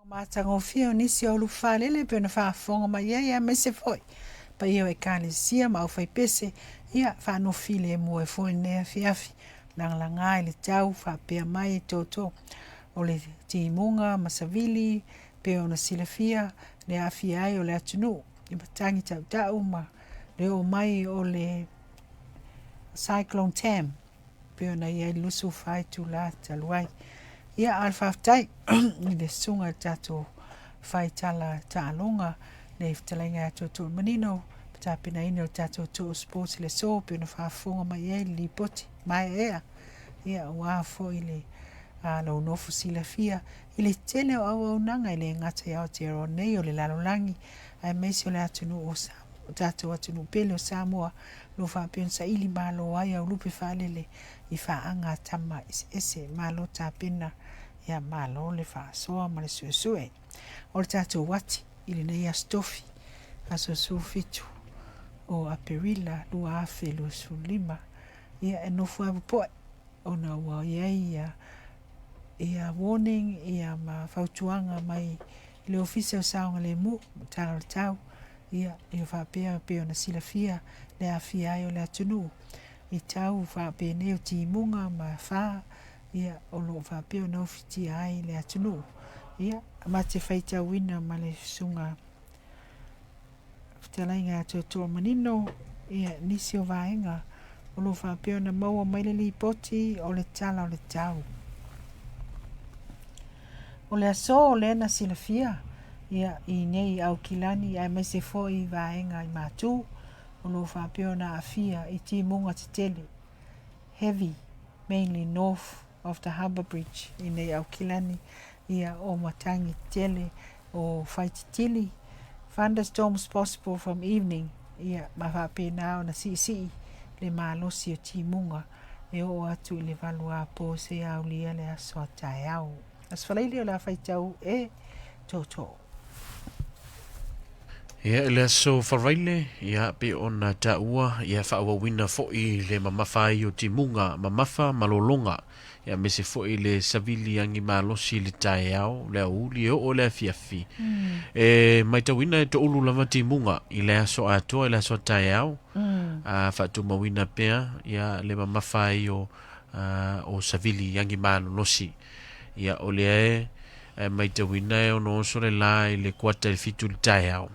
Matagofie o nisi o ulufaalele e pei ona faafofoga mai ai aemaise foi paia o Ekalesia ma aufaipese, ia faanofilemu ai foi lenei afiafi. Lagalaga i le tau faapea mai e tootoo o le timuga ma savili pei ona silafia le aafia ai o le atunuu i matagi tautau ma le oo mai o le Cyclone Tam pei ona i ai le 24 itula talu ai. Ia, a o le faafetai i le susuga i le tatou faitala taaloga le fetalaiga ia Tootoomanino ma tapenaina o le tatou Toa Sports i le aso pei ona faafofoga mai i ai le lipoti maeaea, ia aua foi le lou nofo silafia i le tele o auaunaga e le gata i Aotearoa nei o le lalolagi aemaise o le atunuu o Samoa, o tatou atunuu pele o Samoa, o lo o faapea ona saili malo ai au lupe faalele i faaga a tama eseese. Malo tapena, ia malo le faasoa ma le suesue. O le tatou ati i lenei Aso Tofi, aso 17 o Aperila 2025, ia e nofo lava popoe ona ua i ai ia, ia warning ia ma fautuaga mai le Ofisa o Saogalemu ma Tala o le Tau, ia, ia faapea pei ona silafia le aafia ai o le atunuu i tau faapenei o timuga ma afa, ia, o lo o faapea ona ofitia ai le atunuu. Ia, ma te faitauina ma le susuga fetalaiga ia Tootoomanino, ia, nisi o vaega o lo o faapea ona maua mai le lipoti o le Tala o le Tau. O le aso lea na silafia ia, i nei Aukilani aemaise foi vaega i Matu o lo o faapea ona aafia i timuga tetele, heavy, mainly north of the harbour bridge i nei Aukilani, ia, o matagi tetele o faititili, thunderstorms possible from evening, ia, ma faapena ona siisii le malosi o timuga e oo atu i le 8 apo seia aulia le aso a taeao. Aso Faraile o le a faitau e Tootoo. Ia, i le aso Faraile, ia, pei ona taua, ia, faaauauina foi le mamafa ai o timuga mamafa ma lologa, ia, aemaise foi le savili agi malosi i le taeao, le aoauli e oo i le afiafi. E matauina e toulu lava timuga i le aso atoa i le aso a taeao, a faatumauina pea, ia, le mamafa ai o, o savili agi malolosi. Ia, o lea e e matauina e ono oso le la i le kuata i le 7 i le taeao,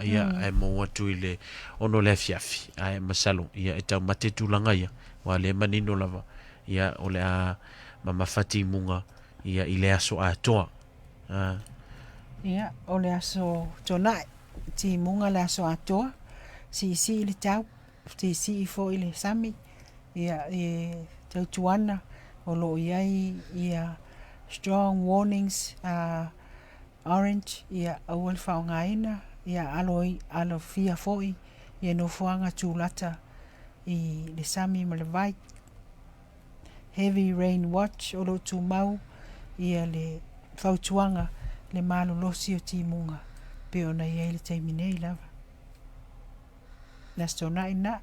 ia, ae mou atu i le 6 le afiafi, ae masalo, ia, e taumate tulaga ia, ua le manino lava, ia, o le a mamafa timuga, ia, i le aso atoa. Ia, o le aso Tona'i, timuga le aso atoa, siisii le tau, siisii foi le sami, ia, e tautuana o lo o i ai ia strong warnings orange, ia, aua le faaaogaina, ia alo alofia foi ia nofoaga tulata i le sami ma le vai. Heavy rain watch o lo o tumau ia le fautuaga le malolosi o timuga pei ona i ai le taimi nei lava. Le Aso Toonai lena.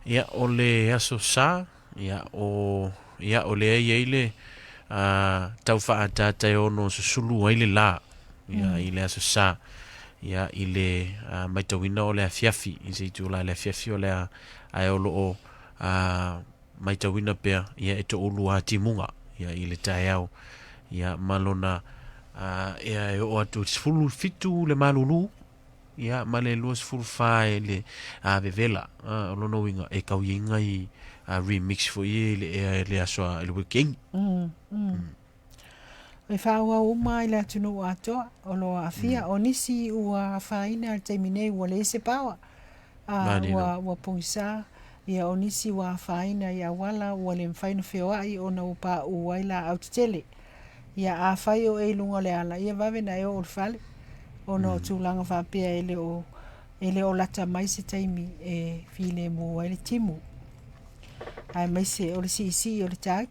Ia, o le Aso Sa, ia, o, ia, o lea e i ai le tau faaataata e ono susulu ai le la, ia, i le Aso Sa, ia, i le matauina o le afiafi, i se itula i le afiafi o le a, ae o lo o matauina pea, ia, e toulu lava timuga, ia, i le taeao, ia, ma lona, ia, e oo atu i le 17 le malulu, ia, ma le 24 e le vevela. O lona uiga e tau i ai nai remix foi ia i le ea i le aso i le weekend. E faaauau uma i le atunuu atoa o lo o aafia. O nisi ua afaina i le taimi nei ua leai se power, ua, ua pogisa. Ia, o nisi ua afaina i auala ua le mafai ona feoai ona ua pauu ai laau tetele. Ia, afai o e i luga o le ala, ia vave ona e oo i le fale, ona o tulaga faapea e le o, e le o lata mai se taimi e filemu ai le timu, aemaise o le siisii o le tai,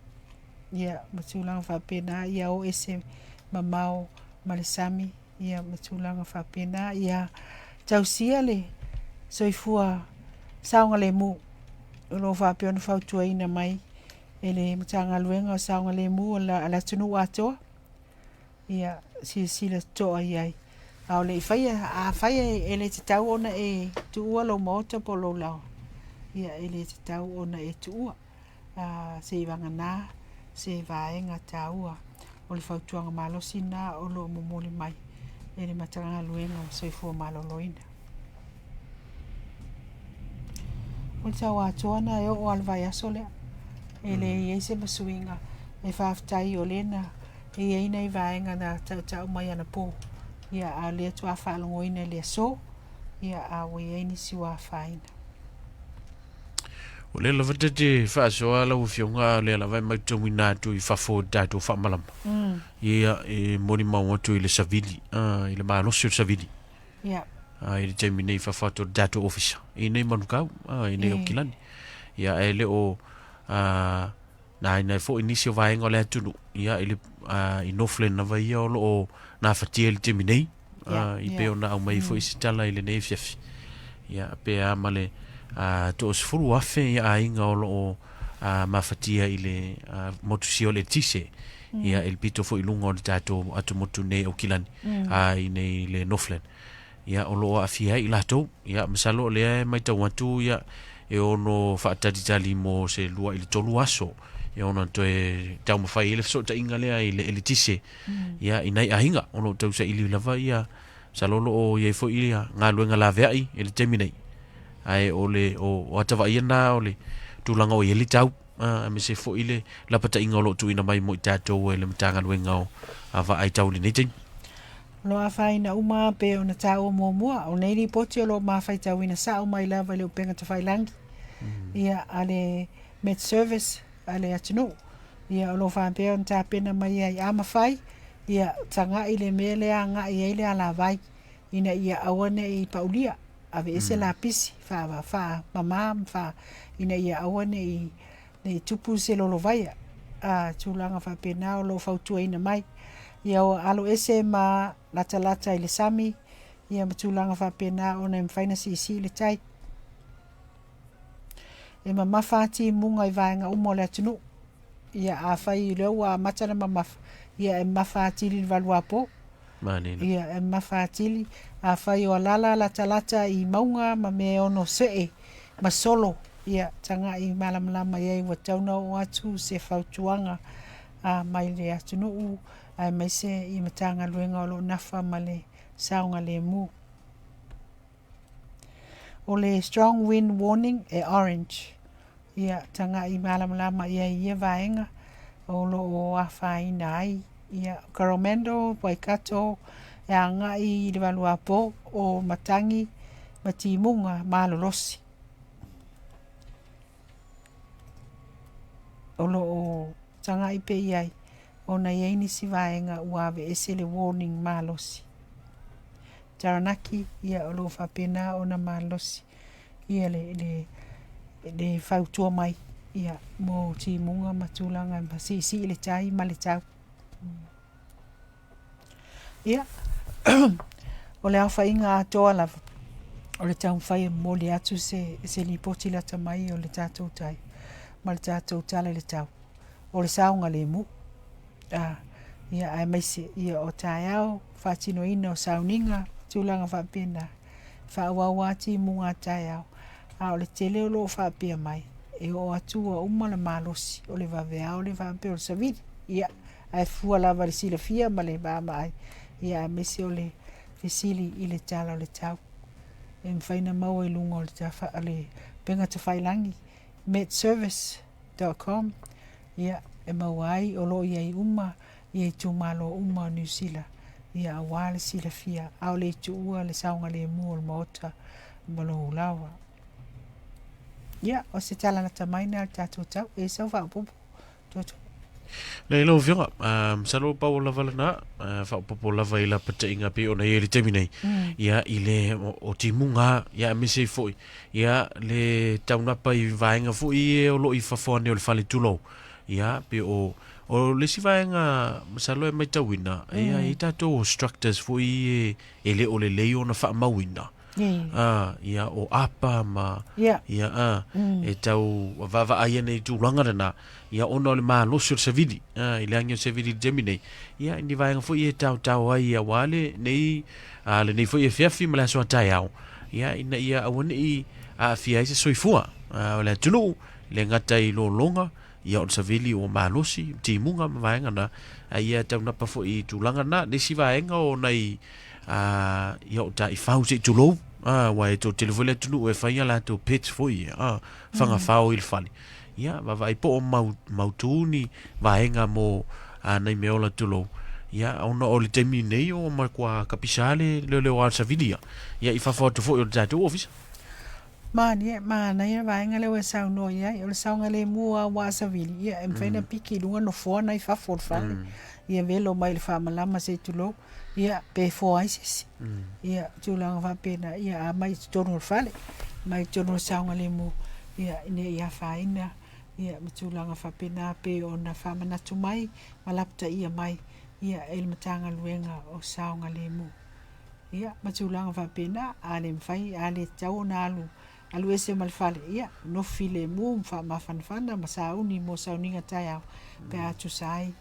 ia, ma tulaga faapena, ia o ese mamao ma le sami, ia, ma tulaga faapena, ia tausia le soifua saogalemu o lo o faapea ona fautuaina mai e le Matagaluega o Saogalemu a le atunuu atoa. Ia, silasila totoa i ai. A o le i faia, afai e le tatau ona e tuua lou maota po o lou laoa, ia e le tatau ona e tuua. Seivagana se vaega taua o le fautuaga malosi lena o lo o momoli mai e le Matagaluega o le Soifua Maloloina. O le tau atoa lena e oo lava i le vaiaso lea, e leai ai se masuiga. E faafetai o lea na e i ai nai vaega na tautau mai anapo, ia a o lea faatoa faalogoina i le aso, ia a ua i ai nisi ua afaina. O lea lava ta te faasoa lau Afioga, a o lea lava e matauina atu i fafo o le tatou faamalama. Ia, e molimau atu i le savili, i le malosi o le savili. Ia. I le taimi nei i fafo atu o le tatou ofisa, i nei Manukau, i nei Aukilani. Ia, e le o na ai foi nisi o vaega o le atunuu, ia, i le, i Northland lava ia o lo o nafatia i le taimi nei. I pei ona aumai foi se tala i lenei afiafi. Ia, pe a ma le 30,000 ia aiga o lo o mafatia i le motusia o le eletise. Ia, i le pito foi i luga o le tatou atumotu nei Aukilani, i nei le Northland. Ia, o lo o aafia ai i latou. Ia, masalo o lea e matau atu, ia, e ono faatalitali mo se 2 i le 3 aso, ia ona toe taumafai ai le fesootaiga lea i le eletise, ia, i nai aiga o lo o tausaili lava, ia, masalo o lo o i ai foi ia galuega laveai i le taimi nei. Ae o le o atavaia na o le tulaga o i ai le tau, aemaise foi le lapataiga o lo o tuuina mai mo i tatou e le Matagaluega o Vaai Tau i lenei taimi. O lo o afaina uma pei ona taua muamua, o nei lipoti o lo o mafaitauina sao mai lava i le upega tafailagi, ia, a le Met Service a le atunuu. Ia, o lo o faapea ona tapena mai ai, a mafai, ia, tagai i le mea lea agai ai le alavai, ina ia aua ne i paulia, aveese lapisi, faamama ma faa, ina ia aua ne i ne i tupu se lolovaia, a tulaga faapena o lo o fautuaina mai. Ia alo ese ma latalata i le sami, ia ma tulaga faapena ona e mafai ona siisii le tai. E mamafa lava timuga i vaega uma o le atunuu. Ia afai o lea ua amata ona mamafa, ia e mamafa atili i le valuapo. Ia e mamafa atili. Afai o alala latalata i mauga ma mea e ono see ma solo, ia tagai malamalama i ai ua tatau ona oo atu se fautuaga mai le atunuu aemaise i Matagaluega o lo o nafa ma le saogalemu. O le strong wind warning e orange. Ia tagai malamalama i ai i ia vaega o lo o afaina ai ia Coromandel, Waikato, e agai i le valuapo o matagi ma timuga malolosi. O lo o tagai pea i ai ona e i ai nisi vaega ua aveese le warning malosi. Taranaki, ia o lo o faapena ona malosi ia le, le, le fautua mai ia mo timuga ma tulaga ma siisii le tai ma le tau. Ia, o le aofaiga atoa lava o le taumafai e momoli atu se, se lipoti lata mai o le tatou tai ma le tatou tala i le tau o le saogalemu. A, ia, aemaise ia o taeao, faatinoina o sauniga, tulaga faapena, faaauau lava timuga a taeao, a o le tele o lo o faapea mai, e oo atu ua uma le malosi o le vaveao le faapea o le savili, ia, ae fua lava i le silafia ma le vaavaai, ia, aemaise o le fesili i le tala o le tau e mafai ona maua i luga o le upega tafailagi, metservice.com, ia, e maua ai, o lo o i ai uma ia itumalo uma o Niu Sila, ia aua le silafia, ʻaʻole i tuua le saogalemu o le Maota ma lou laoa. Ia, o se tala lata mai lena o le tatou tau. E i ai sau faaopoopo, Tuatua? Nei lau Afioga, masalo pau lava lena, faaopoopo lava i lapataiga pei ona i ai i le taimi nei, ia, i le o timuga, ia, aemaise ai foi, ia, le taunapa i vaega foi ia o lo o i fafo ane o le fale tulou, ia, pei o, o le isi vaega masalo e matauina, ia, e i ai tatou instructors foi e le o lelei ona faamauina. A, ia, o apa ma, ia, a, e tau vaavaai ana i tulaga lena, ia, ona o le malosi o le savili, a, i le agi o le savili i le taimi nei, ia, ni vaega foi e taotao ai auā lenei, a, lenei foi afiafi ma le aso a taeao, ia, ina ia aua ne i aafia ai se soifua, a, o le atunuu, e le gata i lologa, ia o le savili ua malosi, timuga ma vaega na, a ia taunapa foi i tulaga na. Le isi vaega o nai a, ia o taifau se i tulou, a, aua e toatele foi le atunuu e fai a latou pets foi ia, a, fagafao i le fale. Ia, vaavaai po o mau, mautu ni vaega mo a, nai meaola tulou. Ia, ona o le taimi nei o matua kapisa le leoleo a le savili ia, ia i fafo atu foi o le tatou ofisa. Malie, manaia le vaega lea ua e saunoa i ai, o le saogalemu lava aua a savili, ia e mafai ona piki i luga nofoa na i fafo o le fale, ia velo mai i le faamalama se i tulou, ia pe foa ai se isi. Ia, tulaga faapena, ia a mai i totonu o le fale, mai i totonu o le saogalemu, ia ina ne i afaina, ia ma tulaga faapena pei ona faamanatu mai ma lapataia mai, ia e le Matagaluega o Saogalemu. Ia, ma tulaga faapena, a le mafai, a le tatau ona alu, alu ese ma le fale, ia, nofo filemu ma faamafanafana ma sauni mo sauniga taeao, pe a tusa ai,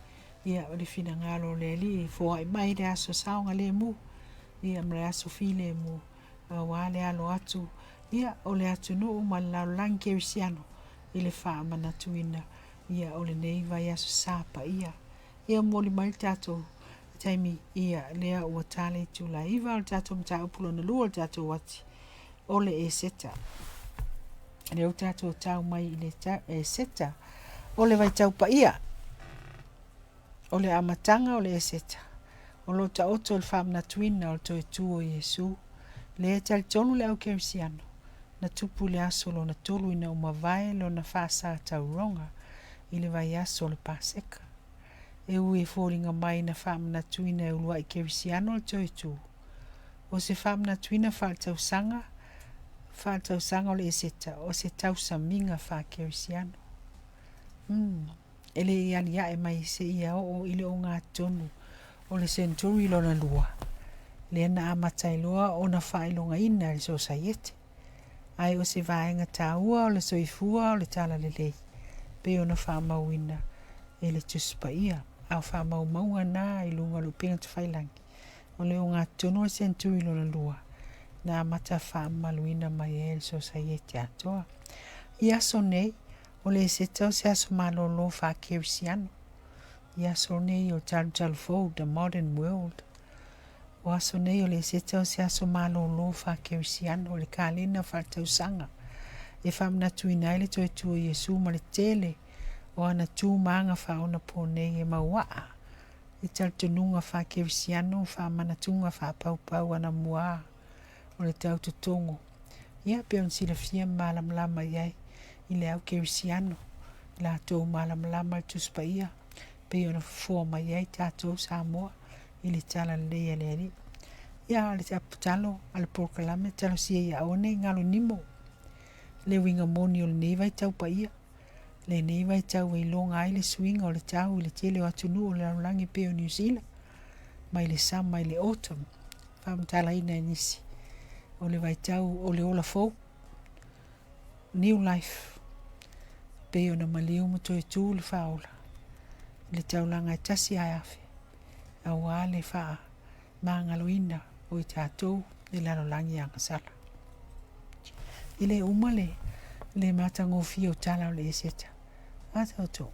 ia, o le finagalo o le Alii e foai mai le aso saogalemu, ia, ma le aso filemu, aua le alo atu, ia, o le atunuu ma le lalolagi kerisiano i le faamanatuina, ia, o lenei vaiaso sa paia. Ia momoli mai le tatou taimi ia lea ua ta le itula e 9 o le tatou mataupu lona lua o le tatou ati o le Eseta. Lea ua tatou tau mai i le Eseta o le vaitau paia o le amataga o le Eseta o lo o taoto i le faamanatuina o le toe tu o Iesu. Lea e talitonu le au Kerisiano na tupu i le aso lona tolu ina ua mavae lona faasa tauroga i le vaiaso o le Paseka. E ui e foliga mai na faamanatuina e uluai Kerisiano le toe tu, o se faamanatuina faaletausaga faaletausaga o le Eseta o se tausamiga faa-Kerisiano. Umm, e le i aliae mai seia oo i le ogatotonu o le senturi lona lua, lea na amata ai loa ona faailogaina e le Sosaiete. Ae o se vaega taua o le soifua o le Talalelei, pei ona faamauina e le Tusi Paia, a o faamaumauga na i luga o le upega tafailagi, o le ogatotonu o le senturi lona lua, na amata faamamaluina mai ai e le Sosaiete atoa. I aso nei, o le Eseta o se aso malolo faa-Kerisiano. I aso nei o le talutalu fou, the modern world, O aso nei o le Eseta o se aso malōlō faa-Kerisiano o le kalena faaletausaga e faamanatuina ai le toe tu o Iesu ma le tele o ana tu ma aga faaonaponei e mauaa i talitonuga faa-Kerisiano ma faamanatuga faapaupau anamua o le tau totogo. Ia, pei ona silafia ma malamalama i ai i le au Kerisiano, i latou malamalama i le Tusi Paia, pei ona fofoa mai ai tatou Samoa i le talalelei a le Alii. Ia, o le tatalo a le polokalame, talosia ia aua ne i galo nimo le uiga moni o lenei vaitau paia, lenei vaitau e iloga ai le suiga o le tau i le tele o atunuu o le lalolagi pei o Niu Sila, mai le summer i le autumn, faamatalaina e nisi, o le vaitau o le ola fou, new life, pei ona maliu ma toe tu le faaola i le taulaga e tasi ae afe. Aua le faamagaloina o i tatou i lalolagi agasala. E le uma le, le matagofie o tala o le Eseta. A tatou.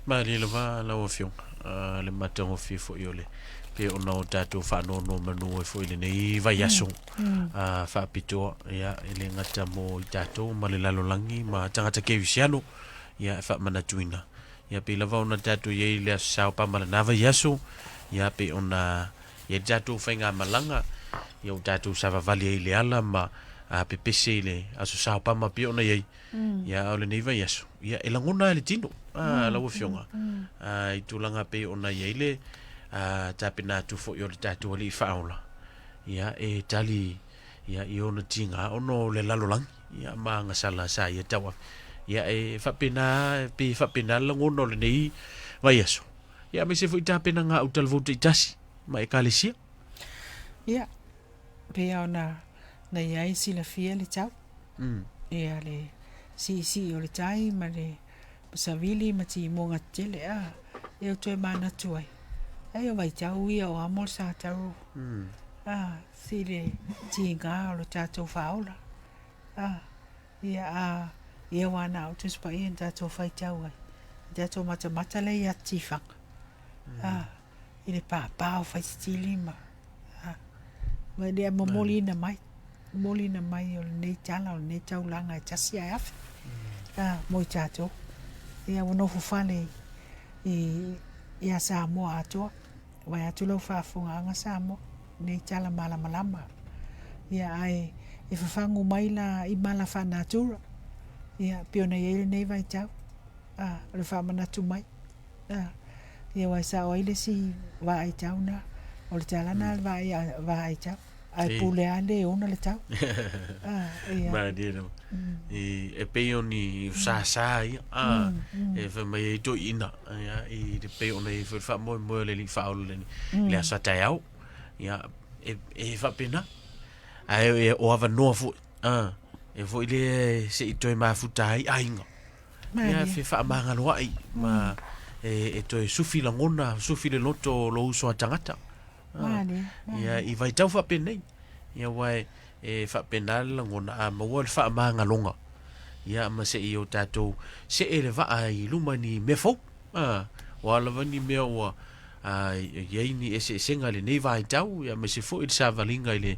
Malie lava lau Afioga, le matagofie foi o le pei ona o tatou faanonomanu ai foi i lenei vaiaso faapitoa, ia, e le gata mo i tatou ma le lalolagi ma tagata kerisiano, ia, e faamanatuina Ia pei lava ona tatou i ai i le Aso Sa o Pama lena vaiaso, ia pei ona i ai le tatou faigamalaga, ia ua tatou savavali ai i le ala ma a, pepese i le Aso Sa o Pama pei ona i ai. Ia a o lenei vaiaso, ia e lagona lava i le tino, a, lau Afioga, a, i tulaga pei ona i ai le a, tapena atu foi o le tatou Alii Faaola, ia e tali ia, i ona tiga ona o le lalolagi, ia, ma agasala sa ia tauave. Ia, e faapena, pei e faapena le lagona o lenei vaiaso. Ia, aemaise foi tapenaga a Utalavou taitasi ma Ekalesia. Ia, Pei ona na i ai silafia le tau. Ia le siisii o le tai ma le savili ma timuga tetele a. Ia ua toe manatu ai, ai o vaitau ia o amo le sa tau a, si le tiga o le tatou faaola a. Ia a ia ua na o Tusi Paia na tatou faitau ai, tatou matamata lea i ata tifaga a, i le pāpā o Faititili ma a, ma le momoliina mai, momoliina mai o lenei tala o lenei taulaga e tasi ae afe a, mo i tatou. Ia ua nofo fale i ia Samoa atoa, vae atu lau faafofogaaga Samoa, lenei tala malamalama. Ia ae e fafagu mai la i mala faanatura, ia pei ona i ai lenei vaitau, a, o le faamanatu mai. A, ia aua e sao ai le isi vaai tau na, o le tala na a le vaai, vaai tau, ae pule lava le ona le tau. A, ia. Malie lava. I, e pei o ni sāsā ia, a, e fai mai ai toeaiina, ia, i le pei ona i ai foi le faamoemoe o le Alii Faaola i le aso a taeao. Ia, e, e faapena. Ae e, o avanoa foi, a, e foi lea se i toe mafuta ai aiga. Ia, fe faamagaloa'i ma e, e toe sufi lagona, sufi le loto o lou uso a tagata. Ia, i vaitau faapenei. Ia, aua e, e faapena le lagona, a maua le faamagaloga, ia, ma se i o tatou see le vaa i luma ni mea fou. A, o a lava ni mea ua a, i ai ni eseesega i lenei vaitau, ia, aemaise foi le savaliga i le,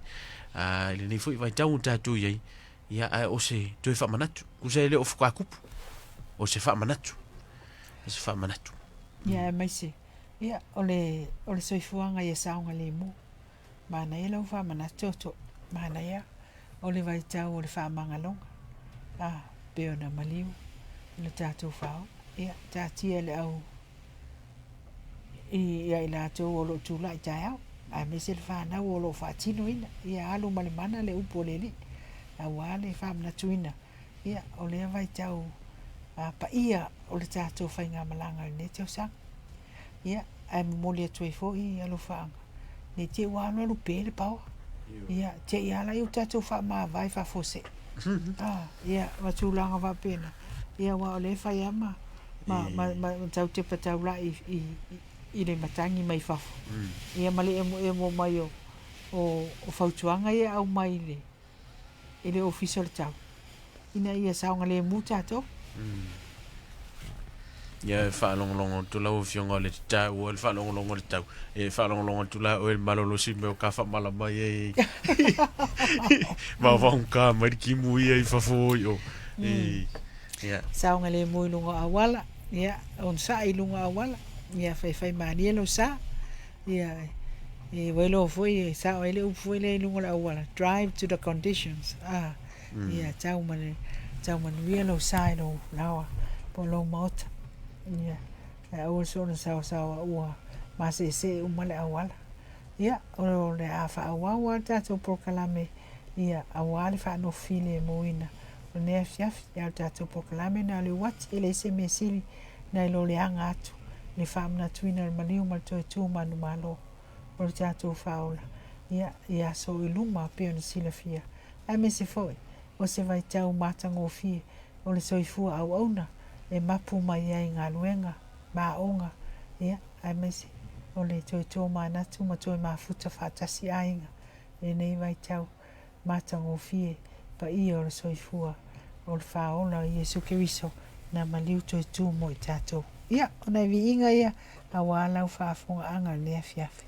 a, i lenei foi vaitau ua tatou i ai, ia, ae o se toe faamanatu. Tusa e le o faatoa tupu, o se faamanatu. O se faamanatu. Ia, aemaise, ia, o le, o le soifuaga ia saogalemu. Manaia lau faamanatu Toto, manaia o le vaitau o le faamagaloga, a, pei ona maliu i lo tatou faaola. Ia, taatia le au ia i latou o lo o tulai taeao, aemaise le fanau o lo o faatinoina. Ia alu ma le mana le upu a le Alii, aua le faamanatuina, ia, o lea vaitau a, paia o le tatou faigamalaga i lenei tausaga. Ia, ae momoli atu ai foi alofaaga, ne i te i ua alualu pe le paoa. Ia, te i lava laia ua tatou faamavae faafuasei. Ah, ia, ma tulaga faapena. Ia, aua o lea e fai lava ma, ma, ma, ma, ma tau tepa taulai i, i, i le matagi mai fafo. Ia, ma le emoemo mai o, o, o fautuaga ia e aumai i le, i le Ofisa o le Tau, ina ia saogalemu tatou. Ia e faalogologo atu lau Afioga o le taua le faalogologo le tau. E faalogologo atu la oe le malolosi mea o ka faamalama ia i vaovaogata mai le timu ia i fafo i o. I, ia. Saogalemu i luga o auala, ia, onosai i luga o auala, ia faifai malie lou sa. Ia, e ua iloa foi e sao ai le upu foi lea i luga o le auala, drive to the conditions. Ah, ia, tau ma le, tau manuia lou sa i lou laoa po o lou maota. Ia, ae aua le soona saosaoa ua maseesee uma le auala. Ia, o le a faaauau lava le tatou polokalame, ia, aua le faanofo filemuina o lenei afiafi. Ia, o le tatou polokalame na o le uati, e leai se mea sili nai lo le aga atu i le faamanatuina o le maliu ma le toe tu manumalo o le tatou faaola, ia, i aso i luma pei ona silafia, aemaise foi o se vaitau matagofie o le soifua auauna e mapu mai ai galuega ma aoga, ia, aemaise o le toe tomanatu ma toe mafuta faatasi aiga i lenei vaitau matagofie paia o le soifua o le faaola o Iesu Keriso na maliu toe tu mo i tatou. Ia, o nai viiga ia aua lau faafofogaaga i lenei afiafi.